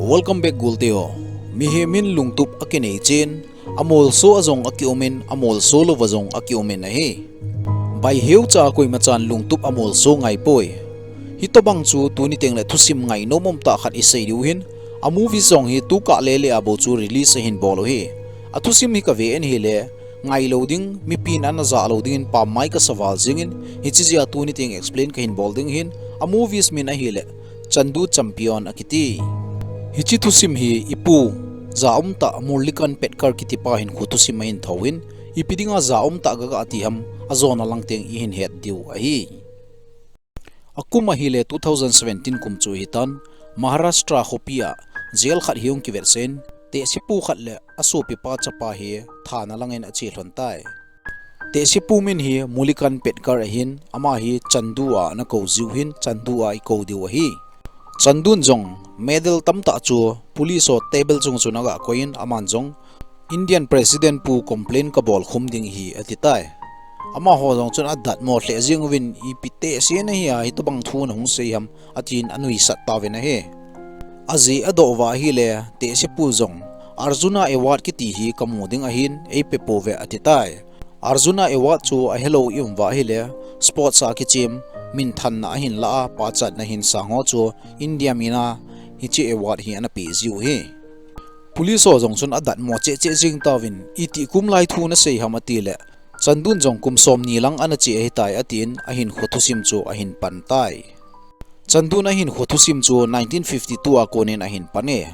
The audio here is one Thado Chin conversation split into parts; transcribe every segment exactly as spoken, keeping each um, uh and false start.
Welcome back, Gulte ho. Mihem hin lungtup akinei chen, amolso a jong akiumin, amolso louva jong akiumin ahi. Baiheu cha koima chan lungtup amolso ngaipoi. Hitobang chu tuni tengle thusim ngainom umtah khat isei diu hin, a movies jong hi tukah lele a bou chu release ahin bol u hi. A thusim hi kave in ahile, ngailou ding, mipin ana jah lou dingin pam mai kasa val jingin, hiche jeh a tuni teng explain kahin bol ding hin, a movies min ahile, Chandu Champion akiti. Hiche thusim hi ipu, ja umtah Murlikant Petkar kitipa hinkho thusim ahin thouvin, ipi dinga ja umtah gaga ti ham, ajona lang teng ihin het diu ahi. Akum ahile two thousand seventeen kum chu hitan, Maharashtra khopi a jail khat hi hung kivetsah in, tehsepu khat le asopipa chapa hi thana langin ache lhon tai. Tehsepu min hi Murlikant Petkar ahin, ama hi Chandu a ana kou jiu hin, Chandu a ikou diu ahi. Chandun jong medal tamtah chu police ho table chung chun aga koiyin, aman jong Indian President pu complain kabol khum ding ahi ati tai. Amaho jong chun adatmo lheh jeng uvin, ipi tehse nahi a hitobang thu nahung sei ham atin anuisat tauvin ahi. Ajeh adoh uva ahile, tehsepu jong Arjuna Award kiti hi kamu ding ahin, eipe pouve ati tai. Arjuna Award chu ahelou i um uva ahile, sports a kichem, minthanna ahin lah a, pachatna hin sang ho chu India mina hiche award hi ana pe jiu hi. Police ho jong chun adatmo cheh cheh jeng tauvin, itih kum lai thu nasei ham atile, Chandun jong kum somni lang ana che ahitai atin, ahinkho thusim chu ahin pan tai. Chandun ahinkho thusim chu nineteen fifty-two a konin ahin pan e.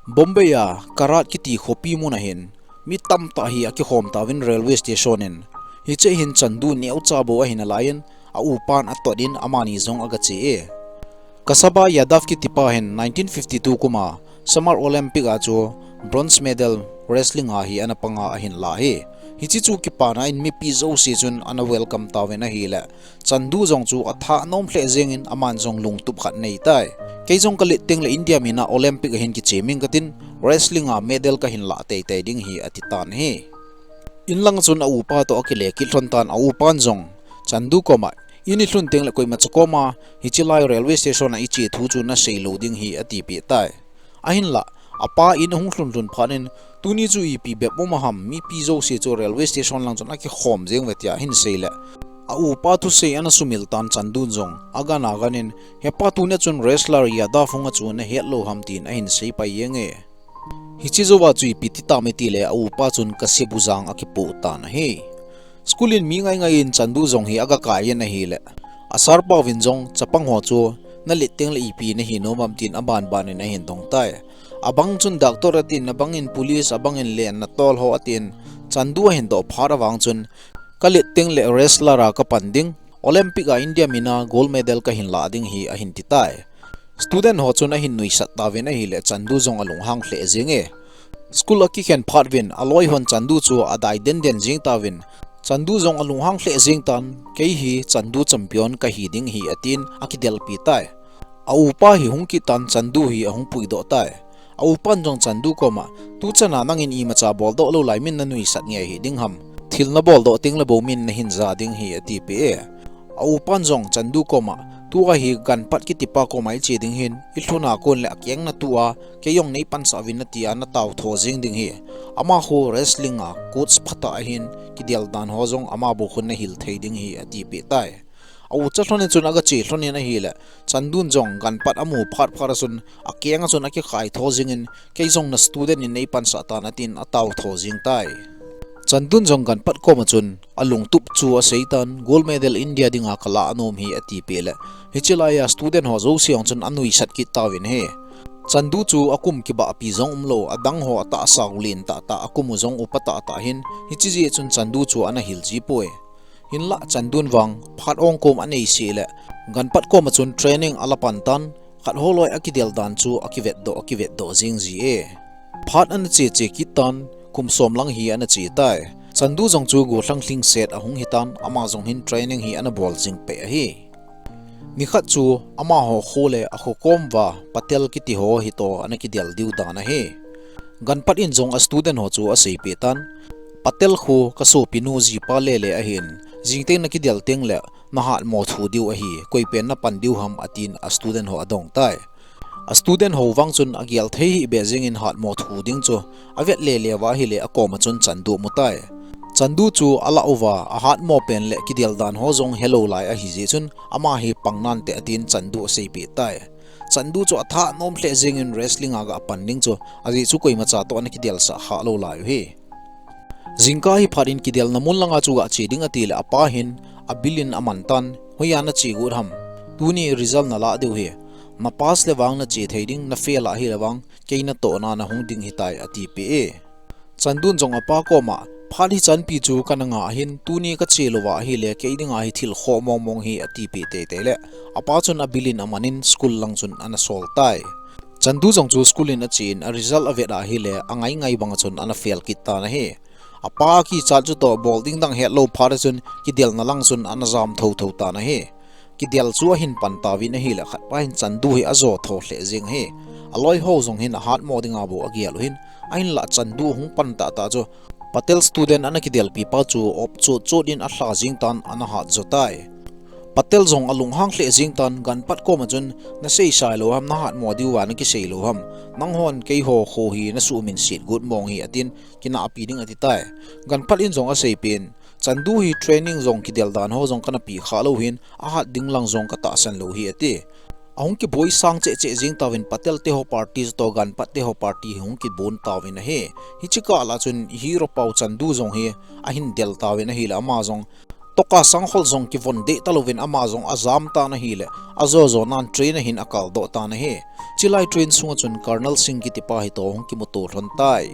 Bombay a Karad kiti khopi mun ahin, mi tamtah hi akikhom tauvin railway station in. Hiche hin Chandu neocha bou ahin alaiyin, a upan atot in amani jong aga che e. Kasaba Yadav kitipa hin nineteen fifty-two kum a Summer Olympic a chu bronze medal wrestling a hi ana panga ahin la hi. Hiche chu kipana in mipi jouse chun ana welcome tauvin ahile, Chandu jong chu athah nom lheh jengin aman jong lungtup khat nei tai. Kei jong kalet tengle India mina Olympic a hin kichem ing katin, wrestling a medal kahin la teitei ding ahi ati tan ahi. Inlang chun a upa toh akile kit lhon tan, a upan jong Chandu koma, in ilhun tengle koimacha koma hiche lai railway station a iche thu chu nasei lou ding ahi atipeh tai. Ahinlah, apa in ahung lhun lhun phat in, tuni chu ipi bep um ham, mipi jouse chu railway station lang chun akikhom jeng uve tia ahin seile, a upa thusei ana sumil tan Chandun jong, agan agan in, hepa, tunia chun wrestler Yadav hung a chu nahet lou ham tin ahin seipai jeng e. Hiche jouva chu ipi ti tam itile, a upa chun kasebu jang akipoh tan ahi. School in mi ngai ngai in Chandu jong hi aga kai in ahile, a sir pa uvin jong chapang ho chu nalet tengle ipi nahi nom am tin aban ban in ahin dong tai. Abang chun doctor atin, abang in police, abang in lenna tol ho atin, Chandu ahin doh phat avang chun, kalet tengle wrestler a kapan ding, Olympic a India mina gold medal kahin la ding ahi ahin ti tai. Student ho chun ahin nuisat tauvin ahile Chandu jong alunghang lheh jeng e. School akikhen phat uvin aloi hon Chandu chu adai den den jeng tauvin, Chandu jong alunghang lheh jeng tan, kei hi Chandu champion kahi ding ahi atin akidelpi tai. A upa hi hung kit tan Chandu hi ahung puidoh tai. A upan jong Chandu koma, tuchana nangin imacha boldoh lou lai min nanuisat nge ahi ding ham. Thil naboldoh tengle bou min nahin ja ding ahi atipeh e. A upan jong Chandu koma, tua hi Ganpat kitipa koma iche ding ahin, ilhun a kon le akeng natua, kei jong neipansah uvin nati a natao tho jeng ding ahi. Ama khu wrestling a coach phatah ahin, kidel dan ho jong ama bou khun nahil thei ding ahi atipeh tai. A ucha lhon in chun aga che lhon in ahile, Chandun jong Ganpat amu phat phat a chun, akeng a chun akikhai tho jengin, kei jong na student in neipansah tan atin atao tho jeng tai. Chandun jong Ganpat koma chun, alungtup chu asei tan, gold medal India dinga kala anom ahi atipeh le, hiche laiya student ho jouse jong chun anuisat kit tauvin ahi. Chandu chu akum kibahpi jong umlou, adang ho atahsa u len tahtah, akum u jong upa tahtah ahin, hiche jeh chun Chandu chu ana hil jipoi. Hinlah Chandun vang phat ong kom anei seh le, Ganpat koma chun training ala pan tan, khat ho loi akidel dan chu akivetdoh, akivetdoh jeng ji e. Phat ana che che kit tan, kum som lang hi ana che tai. Chandu jong chu gollhang lhingset ahung hitan, ama jong hin training hi ana bol jing peh ahi. Nikhat chu amaho kho le akho kom uva Patel kiti ho hi toh ana kidel diu dan ahi. Ganpat in jong a student ho chu aseipeh tan, Patel khu kasopinu jipa lele ahin, jingteng nakidel tengle nahatmo thou diu ahi, koipen napan diu ham atin a student ho adong tai. A student ho vang chun agel thei hih beh jengin hatmo thu ding chu avet lele uva ahile akoma chun Chandu amu tai. Chandu chu alah uva ahatmo pen le kidel dan ho jong helou lai ahijeh chun ama hi pang nante atin Chandu aseipeh tai. Chandu chu athanom lheh jengin wrestling a ga pan ding chu ajeh chu koimacha toh ana kidelsah khalou lai u ahi. Jingkah hi phat in kidelna mun langa chu gache ding atile apa hin abil in aman tan, hoiya nache got ham? Tuni result nalah diu ahi. Na pass le vang nache thei ding, na fail ahile vang kei natohna nahung ding ahitai atipeh e. Chandun jong apa koma, phat hichanpi chu kana ngah ahin, tuni kache louva ahile kei dinga hi thil khoh mongmong ahi atipeh teitei le, apa chun abil in aman in school lang chun ana sol tai. Chandu jong chu school in achen a result avet ahile angai ngai banga chun ana fail kit tan ahi. Apa kichat chutoh bol ding dang hetlou phat a chun kidelna lang chun ana jam thotho tan ahi. Kidel chu ahin pan tauvin ahile khatpa hin Chandu hi ajo tho lheh jeng ahi. Aloi ho jong hin ahatmo dinga bou agel u ahin, ahinlah Chandu hung pan tahtah chu Patel student ana kidelpi pa chu op chot chot in alha jeng tan ana hat jo tai. Patel jong alunghang lheh jeng tan, ganpat koma chun, nasei sai lou ham, nahatmo diuva nakisei lou ham? Nanghon keiho kho hi nasuhminset got mong ahi atin, kinahpi ding ati tai. Ganpat in jong aseipeh in, Chandu hi training jong kidel dan ho jong kana peh khalou ahin, ahat ding lang jong katahsan lou ahi ati. Ahung kiboi sang cheh cheh jeng tauvin Patel te ho party toh ganpat te ho party hi hung kibon tauvin ahi. Hiche kah lah chun hero pau Chandu jong hi ahin del tauvin ahile ama jong toka sangkhol jong kivon deh talouvin ama jong ajam tan ahile ajo jo nan train a hin akaldoh tan ahi. Chulai train sunga chun Colonel Singh kitipa hitoh hung kimuto lhon tai.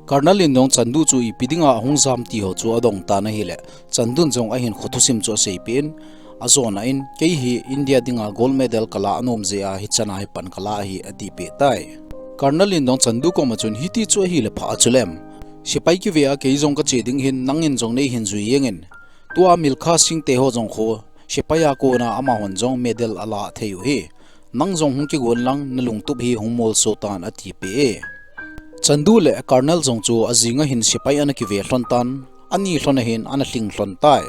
Colonel in jong Chandu chu ipi dinga ahung jam ti ho chu adong tan ahile, Chandun jong ahin khothusim chu aseipeh in, ajona in, kei hi India dinga gold medal kalah nom jeh a hichan a hi pan kalah ahi atipeh tai. Colonel in jong Chandu koma chun, hiti chu ahile pha a chulem? Sepai kive a kei jong kache ding ahin, nangin jong neihin jui jengin. Tua Milkha Singh te ho jong kho, sepai a kona amahon jong medal alah thei u ahi. Nang jong hung kigon lang, nalungtup hi hung molso tan atipeh e. Chandu le Colonel jong chu ajing a hin sepai ana kive lhon tan, ani lhon a hin ana lhing lhon tai.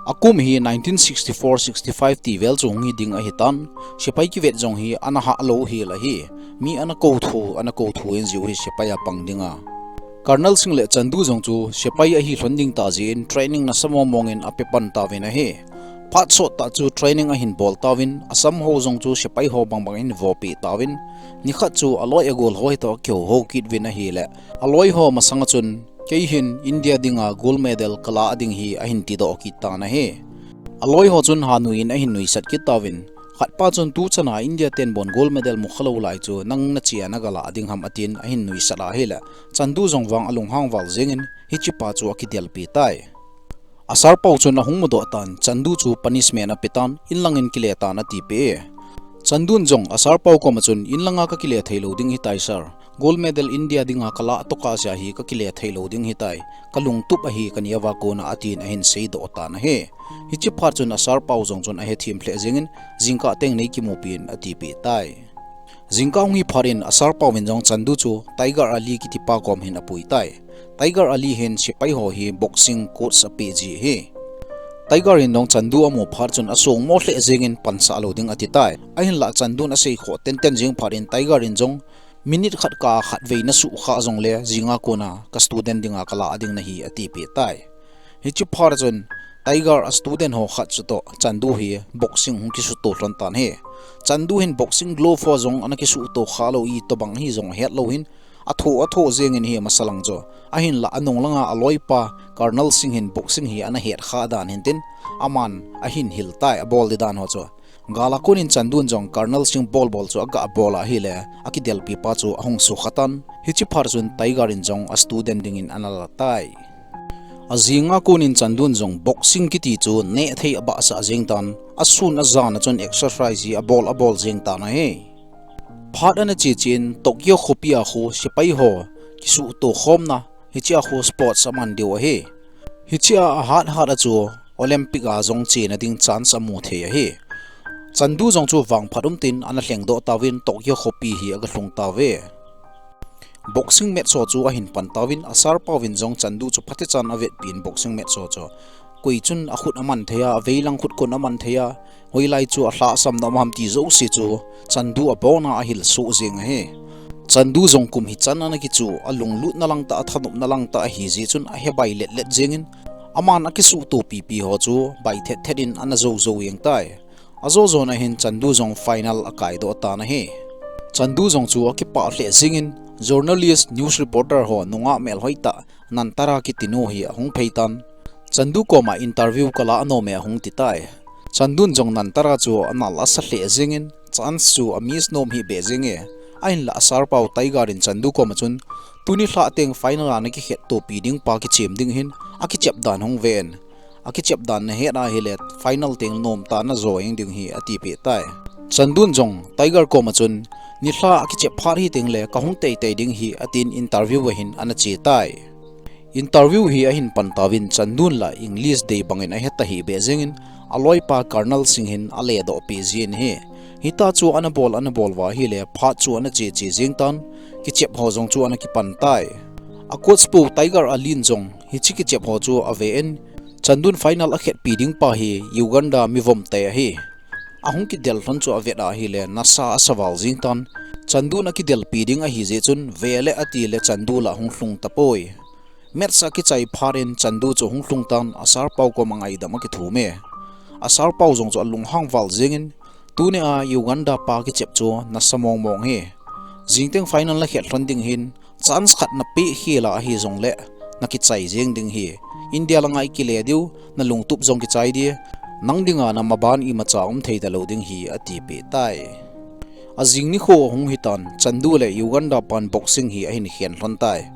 Akum hi nineteen sixty-four sixty-five ti vel chu hung hi ding ahitan, sepai kivet jong hi ana hah lou hel ahi, mi ana kou tho, ana kou tho in jiu hi sepai a pang dinga. Colonel Singh le Chandu jong chu sepai ahi lhon ding tah jeh in training nasa mong mong in ape pan tauvin ahi. Phat sot tah chu training ahin bol tauvin, Assam ho jong chu sepai ho bang bang in vohpeh tauvin, nikhat chu aloi agol ho hitoh akihou hou kit uvin ahile, aloi ho masanga chun, kei hin India dinga gold medal kalah ding ahi ahin tidoh kit tan ahi. Aloi ho chun hanui in ahin nuisat kit tauvin, khatpa chun tuchan a India ten bon gold medal mukha lou lai chu nang nache a nagalah ding ham atin ahin nuisat ahile, Chandu jong vang alunghang val jengin hichepa chu akidelpi tai. A sir pau chun ahung mudoh tan, Chandu chu punishment ape tan, inlang in kile tan atipeh e. Chandun jong a sir pau koma chun, inlanga kakile thei lou ding ahitai sir. Gold medal India dinga kalah tohkah jeh a hi kakile thei lou ding ahitai. Kalungtup ahi kaneo a kona atin ahin seidoh tan ahi. Hiche phat chun a sir pau jong chun ahethem lheh jengin, jingkah teng neikimupi in atipeh tai. Jingkah hung hi phat in a sir pau in jong Chandu chu Tiger Ali kitipa kom hin apui tai. Tiger Ali hin sepai ho hi boxing coach apeh ji ahi. Tiger in jong Chandu amu phat chun asongmo lheh jengin pansah lou ding ati tai. Ahinlah Chandun asei khoh tenten jeng phat in Tiger in jong minute khat kah a khatvei nasuh khah jongle jinga kona ka student dinga kalah ding nahi atipeh tai. Hiche phat chun Tiger a student ho khat chutoh Chandu hi boxing hung kisuto lhon tan ahi. Chandu hin boxing glove ho jong ana kisuto khah lou, itobang ahi jong ahet lou hin, athoh athoh jengin ahi masalang chu. Ahinlah anung langa aloipa Colonel Singh hin boxing hi ana het khah dan hintin, aman ahin hil tai abol di dan ho chu. Gal a konin Chandun jong Colonel Singh bol bol chu aga bol ahile, akidelpi pa chu ahung sukha tan. Hiche phat chun Tiger in jong a student dingin ana la tai. Ajinga konin Chandun jong boxing kiti chu nehthei abahsah jeng tan, asun ajan a chun exercise hi abol abol jeng tan ahi. Phat ana che chen Tokyo khopi a khu sepai ho kisuto khomna, hiche a khu sports aman diu ahi. Hiche a ahat hat a chu Olympic a jong chena ding chance amu thei ahi. Chandu jong chu vangphat umtin ana lhengdoh tauvin Tokyo khopi hi aga lhung tauve. Boxing match ho chu ahin pan tauvin a sir pau in jong Chandu chu phatechan avetpi in boxing match ho chu pui chun akhut aman thei a, aveilang khut kon aman thei a, hoilai chu alhahsam nom ham ti jouse chu Chandu abona ahil soh jeng ahi. Chandu jong kum hichan ana kichu, alunglutna lang tah, athanopna lang tah ahi jeh chun ahebai letlet jengin, aman akisuhtoh pipi ho chu bai thet thet in ana jou jou jeng tai. Ajo jona hin Chandu jong final akaidoh tan ahi. Chandu jong chu akipah lheh jengin, journalist, news reporter ho nungah melhoi tah Nantara kitinu hi ahung phei tan. Chandu koma interview kala nom e ahung ti tai. Chandun jong Nantara chu anal asa lheh jengin, chance chu amiss nom hih beh jenge. Ahinlah Asarpao Tiger in Chandu koma chun, tuni lhah teng final a nakikhettohpi ding pa kichem ding hin, akichep dan hung ven. Akichep dan nahet ahile final teng nom tah najo jeng ding hi atipeh tai. Chandun jong Tiger koma chun, nilhah akichep phat hitengle kahung teitei ding hi atin interview a hin ana che tai. Interview hi ahin pan tauvin Chandun la English dei bangin ahetahih beh jengin, aloipa Colonel Singh hin aledoh peh jin ahi. Hitia chu ana bol ana bol uva ahile phat chu ana che che jeng tan, kichep ho jong chu ana kipan tai. A coach pu Tiger Ali in jong hiche kichep ho chu aven, Chandun final akhetpi ding pa hi Uganda mi vom te ahi. Ahung kidel lhon chu avet ahile nasa asa val jeng tan, Chandun akidelpi ding ahi jeh chun vele atile Chandu la hung lhung tapoi. Match akichai phat in Chandu chu hung lhung tan, Asarpao koma ngaidam akithum e. Asarpao jong chu alunghang val jengin, tunia Uganda pa kichep chu nasa mong mong hi. Jingteng final nakhet lhon ding hin, chance khat napeh khel a ahi jongle, nakichai jeng ding hi. India langa ikile diu, nalungtup jong kichai di, nang dinga namaban imacha um thei talou ding hi atipeh tai. Ajing nikho ahung hitan, Chandu le Uganda pan boxing hi ahin khen lhon tai.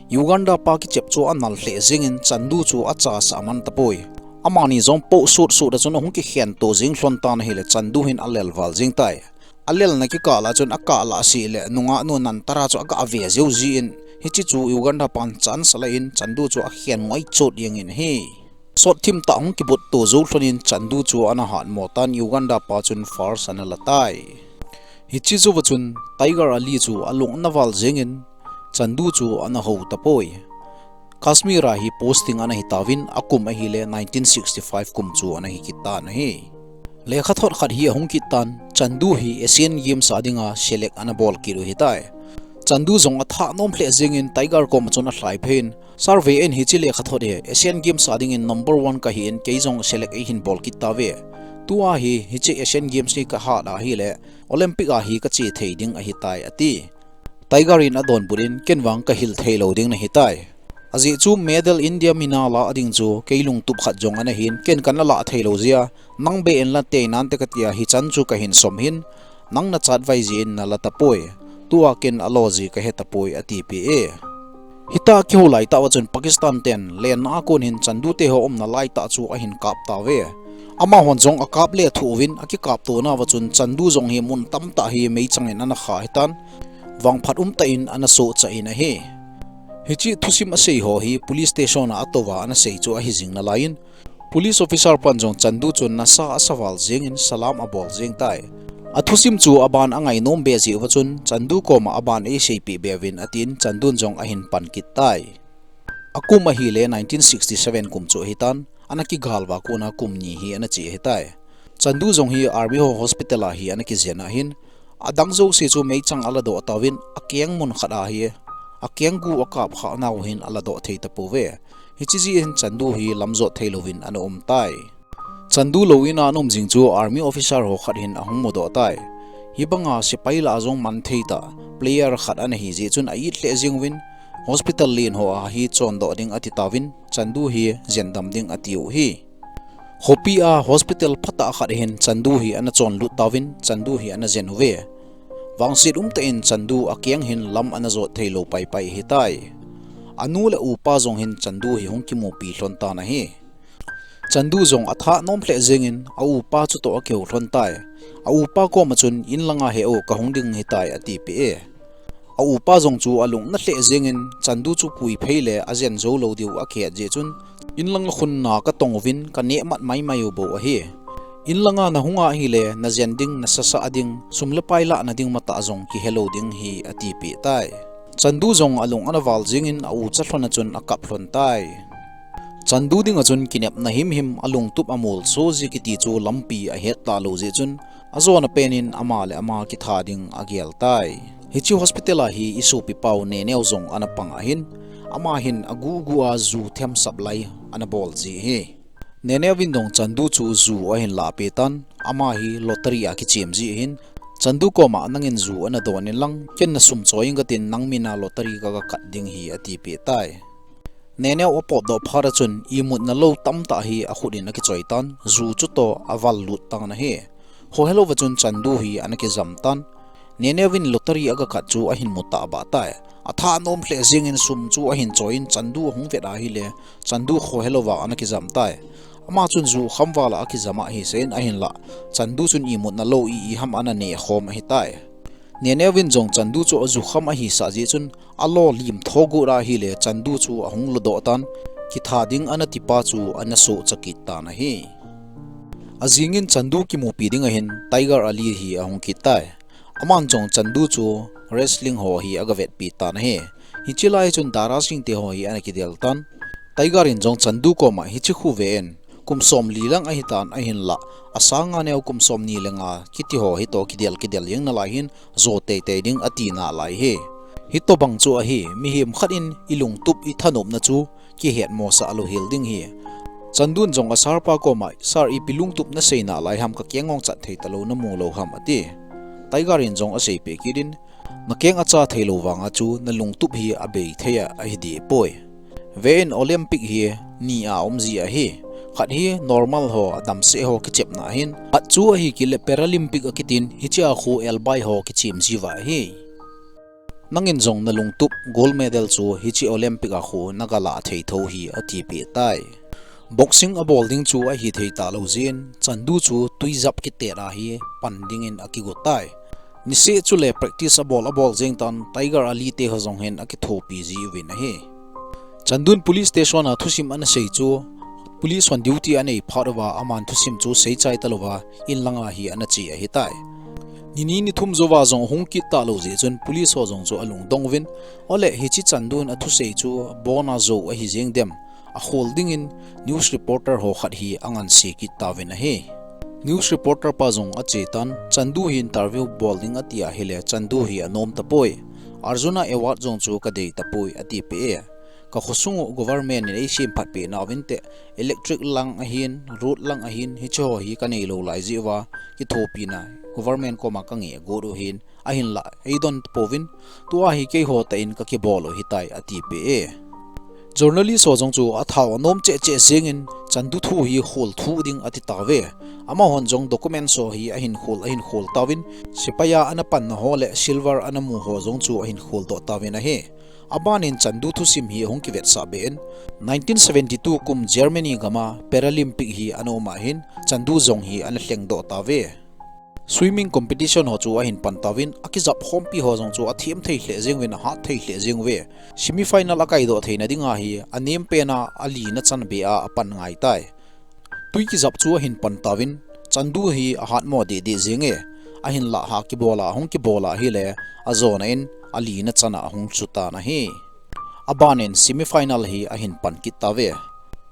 Uganda pa kichep chu anal lheh jengin Chandu chu achasah man tapoi. Amani jong poh sut sut a chun ahung kikhen to jeng lhon tan ahile Chandu hin alel val jeng tai. Alelna kikah lah chun akah lah seh le nungah nu Nantara chu agah ve jiu jin, hiche chu Uganda pan chance ala in Chandu chu akhen ngoi chot jengin ahi. Sot thim tah hung kibut to jou lhon in Chandu chu ana hatmo tan Uganda pa chun first ana la tai. Hiche jouva chun Tiger Ali chu alung ana val jengin Chandu chu ana hou tapoi. Kashmir a hi posting ana hitauvin akum ahile nineteen sixty-five kum chu ana hi kit tan ahi. Lekhathot khat hi ahung kit tan, Chandu hi Asian Games a dinga select ana bol kit u hitai. Chandu jong athah nom lheh jengin Tiger koma chun alhai phei in, Sir, vein hiche lekhathot hi Asian Games a dingin number one kahin, kei jong select eihin bol kit tauve. Tua hi hiche Asian Games hi kahat ahile Olympic a hi kache thei ding ahitai ati. Tiger in adonbut in, ken vang kahil thei lou ding nahitai. Ajeh chu medal India mina la ding chu kei lungtup khat jong ana hin, ken kana lah thei lou jeh a, nang beh in la tei nante katia hichan chu kahin som hin, nang nachat vai jeh in nala tapoi. Tua ken alo jeh kahe tapoi atipeh e. Hitia kihou laitah uva chun Pakistan ten lenna a kon hin Chandu te ho umna laitah chu ahin kap tauve. Amahon jong akap lethuh uvin akikap tonauva chun Chandu jong hi mun tamtah hi meichang in ana kha hitan, vangphat umtah in ana sohcha in ahi. Hiche thusim asei ho hi police station a atouva ana sei chu ahi jing nalaiyin, police officer pan jong Chandu chun nasa asa val jengin salam abol jeng tai. Athusim chu aban angainom be jeh uva chun Chandu koma aban eiseipeh be uvin atin Chandun jong ahin pan kit tai. Akum ahile nineteen sixty-seven kum chu ahitan, ana kigal uva kona kum ni hi ana che ahitai. Chandu jong hi army ho hospital a hi ana kijen ahin, adang jouse chu meichang aladoh tauvin, akeng mun khat a hi, akeng gu akap khah nau hin aladoh thei tapouve. Hiche jeh hin Chandu hi lamjot thei louvin ana um tai. Chandu lou in a ana um jing chu army officer ho khat hin ahung mudoh tai. Hibanga sepai lah a jong man thei tah player khat ana hi jeh chun a-it lheh jeng uvin, hospital len ho a hi chondoh ding ati tauvin, Chandu hi jendam ding atiu hi. Khopi a hospital phatah khat hin Chandu hi ana chonlut tauvin, Chandu hi ana jen uve. Vangset umtah in Chandu akeng hin lam ana jot thei lou paipai ahitai. Anu le upa jong hin Chandu hi hung kimupi lhon tan ahi. Chandu jong athah nom lheh jengin a upa chutoh akihou lhon tai. A upa koma chun, in langa he o, kahung ding ahitai, atipeh e. A upa jong chu alung ana lheh jengin, Chandu chu pui phei le ajen jou lou diu akihet jeh chun, in langa khun na katong uvin kaneh mat maimai u bou ahi. In langa nahung ahile, najen ding, nasasah ding, sum le pai lahna ding matah jong kihe lou ding ahi, atipeh tai. Chandu jong alung ana val jengin a ucha lhon a chun akap lhon tai. Chandu dinga chun kinepna himhim, alungtup amolso ji kiti chu lampi ahet talou jeh chun, ajona penin ama le ama kitha ding agel tai. Hiche hospital a hi isopi pau Neneo jong ana pang ahin, ama hin agugu a ju themsap lai ana bol ji ahi. Neneo vin jong Chandu chu ju ahin lahpeh tan, ama hi lottery a kichem ji ahin, Chandu koma nangin ju ana don in lang, ken nasum choi inge katin nang mina lottery kaga kat ding ahi atipeh tai. Neneo apotdoh phat a chun imutna lou tamtah hi akhut in akichoi tan, ju chutoh aval lut tan ahi. Khohelouva chun Chandu hi ana kijam tan. Neneo vin lottery aga kat chu ahin mu tahbeh tai. Atha nom lheh jengin sum chu ahin choi in Chandu ahung vet ahile, Chandu khohelouva ana kijam tai. Ama chun ju kham vala akijam ahi seiyin ahinlah, Chandu chun imutna lou i iham ana neh khom ahitai. Neneo vin jong Chandu chu ajukham ahisah jeh chun, alo lim thogot ahile Chandu chu ahung lodoh tan, kitha ding ana tipa chu ana sohcha kit tan ahi. Ajingin Chandu kimupi ding ahin Tiger Ali hi ahung kit tai. Aman jong Chandu chu wrestling ho hi aga vetpi tan ahi. Hiche lai chun Dara Singh te ho hi ana kidel tan. Tiger in jong Chandu koma hiche khu ve in, kum somli lang ahitan ahinlah, asanga neo kum somni le nga kiti ho hitoh kidel kidel jeng nalai hin, jo teitei ding ati nalai ahi. Hitobang chu ahi, mihem khat in ilungtup ithanopna chu kihetmosah lou hel ding ahi. Chandun jong a sir pa koma, sir ipi lungtup nasei nalai ham, kakeng ngong chat thei talou namu lou ham ati. Tiger in jong aseipeh kit in, nakeng acha theilou vanga chu nalungtup hi abei thei a ahi deh poi. Ve in Olympic hi ni a um ji ahi. Khat hi normal ho, adamseh ho kichepna ahin, khat chu ahi kit le Paralympic akitin, hiche a khu elbai ho kichem ji uva ahi. Nangin jong nalungtup gold medal chu hiche Olympic a khu naga lah thei tho ahi atipeh tai. Boxing abol ding chu ahithei talou jeh in, Chandu chu twijap kitet a hi pan dingin akigo tai. Niseh chule practice abol abol jeng tan Tiger Ali te ho jong hin akithopi ji uvin ahi. Chandun police station a thusim ana sei chu, police hon duty anei phat uva aman thusim chu seichai talouva, in langa hi ana che ahitai. Nini nithum jouva jong ahung kit talou jeh chun police ho jong chu alungdong uvin, ole hiche Chandun athusei chu abona jou ahi jeng dem, akhol dingin news reporter ho khat hi anganse kit tauvin ahi. News reporter pa jong ache tan, Chandu hi interview bol ding ati ahile, Chandu hi anom tapoi. Arjuna Award jong chu kadei tapoi atipeh e. Kakhosung u government in eisemphat peh nauvinte, electric lang ahin, road lang ahin, hiche ho hi kanei lou lai jeh uva, kithopina government koma kangeh got u ahin, ahinlah eidon tapouvin, tua hi keiho tah in kakibol u ahitai atipeh e. Journalist ho jong chu athao anom cheh cheh jengin, Chandu thu hi khol thuh ding ati tauve. Amahon jong documents ho hi ahin khol, ahin khol tauvin, sepai a ana panna ho le silver ana mu ho jong chu ahin kholdoh tauvin ahi. Abanin Chandu thusim hi ahung kivetsah be in, nineteen seventy-two kum Germany gama Paralympic hi ana um ahin, Chandu jong hi ana lhengdoh tauve. Swimming competition ho chu ahin pan tauvin, akijap khompi ho jong chu athem thei lheh jeng uvin, ahat thei lheh jeng uve. Semi final akaidoh theina dinga hi anem pena alina chan beh a apan ngai tai. Twi kijap chu ahin pan tauvin, Chandu hi ahatmo deh deh jenge. Ahinlah ha kibol a, ahung kibol ahile, ajona in alina chan a ahung chu tan ahi. Abanin semi final hi ahin pan kit tauve.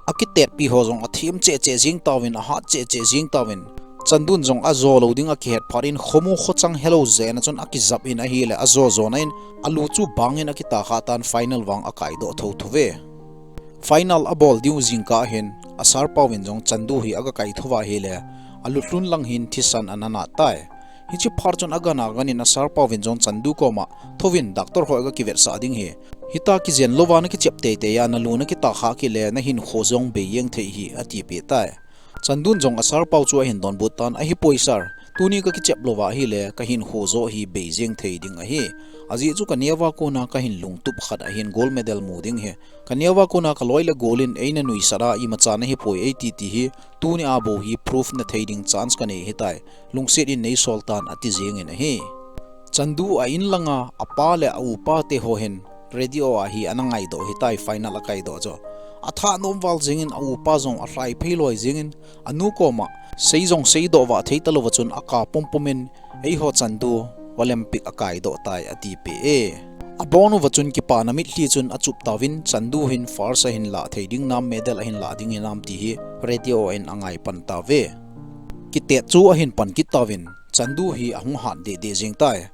Akitetpi ho jong athem cheh cheh jeng tauvin, ahat cheh cheh jeng tauvin. Chandun jong ajo lou ding akihet phat in, khomu khochang helou jeh in achun akijap in ahile, ajo jona in alu chu bangin akitah kha tan, final vang akaidoh thotho uve. Final abol diu jingkah hin, a sir pauvin jong Chandu hi aga kaitho uva ahile, alutlun lang hin thisan ana nat tai. Hiche phat chun agan aganin a sir pauvin jong Chandu koma thouvin doctor ho aga kivetsah ding ahi. Hitia kijen louva nakichep teitei a nalu nakitah kha kit le nahinkho jong bei jeng thei ahi atipeh tai. Chandun jong a sir pau chu ahin donbut tan, ahipoi sir, tuni kakichep louva ahile kahinkho joh hi bei jeng thei ding ahi. Ajeh chu kaneova kona kahin lungtup khat ahin gold medal mu ding ahi. Kaneova kona kaloi le gol in eina nuisat a imacha nahipoi eiti ti hi, tuni a bou hi proof nathei ding chance kanei ahitai. Lungset in neisol tan ati jengin ahi. Chandu a in langa apa le a upa te ho hin radio a hi ana ngaidoh ahitai final akaidoh chu. Atha nom val jengin a upa jong alhai phei loi jengin anu koma sei jong seidoh vah thei talouva chun aka pumpum in eiho Chandu Olympic akaidoh tai atipeh e. Abon uva chun kipana mitlhi chun achup tauvin, Chandu hin first ahin lah thei ding nam, medal ahin lah ding hinam ti hi radio in angai pan tauve. Kitet chu ahin pan kit tauvin, Chandu hi ahung hat deh deh jeng tai.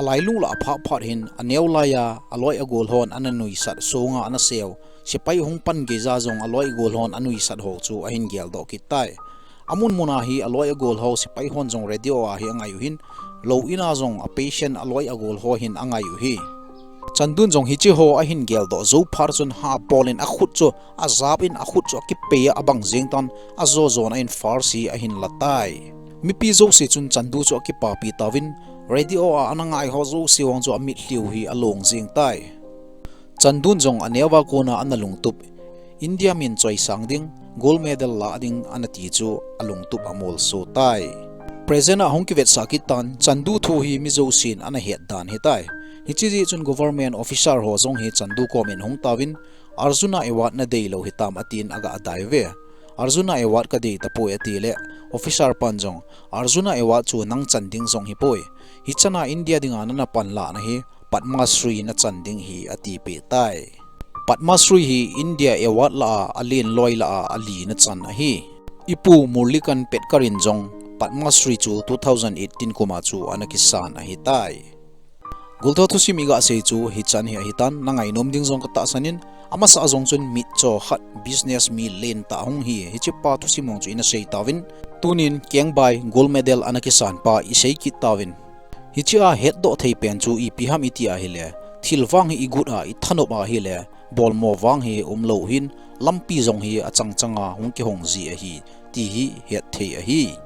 Alailung lah aphah phat hin, aneo laiya aloi agol hon ana nuisat, songa ana seu, sepai hung pan geija jong aloi agol hon anuisat ho chu ahin geldoh kit tai. Amun muna hi aloi agol ho sepai hon jong radio a hi angai u hin, lou ina jong a patient aloi agol ho hin angai u hi. Chandun jong hiche ho ahin geldoh jou phat chun ha bol in akhut chu ajap in akhut chu akipei a abang jeng tan, ajo jona in first hi ahin la tai. Mipi jouse chun Chandu chu akipapi tauvin, radio a ana ngai ho jouse vang chu amitlhi u hi along jeng tai. Chandun jong aneo a kona ana lungtup, India min choisang ding, gold medal lah ding ana ti chu alungtup amolso tai. Present a hung kivetsah kit tan, Chandu thu hi mi jousen ana het dan hitai. Hiche jeh chun government officer ho jong hi Chandu komin hung tauvin, Arjuna Award nadei lou hitam atin aga dai uve. Arjuna Award kadei tapoi atile, officer pan jong, Arjuna Award chu nang chan ding jong hipoi. Hichana India dinga nana panlahna hi Padma Shri nachan ding ahi atipeh tai. Padma Shri hi India Award lah a alen loi lah a alina chan ahi. Ipu Murlikant Pedkar in jong Padma Shri chu two thousand eighteen kuma chu ana kisan ahitai. Goltho thusim iga sei chu hichan hi ahitan, nangainom ding jong katahsan in, amasa jong chun mitcho khat business mi lentah hung hi, hichepa thusim hung chu ina sei tauvin, tunin Kengbai gold medal ana kisan pa isei kit tauvin. Hichea hetdoh thei pen chu ipi ham iti ahile, thil vang hi igut a ithanop ahile, bolmo vang hi umlou hin, lampi jong hi achang changa hung kihong ji ahi, ti hi het thei ahi.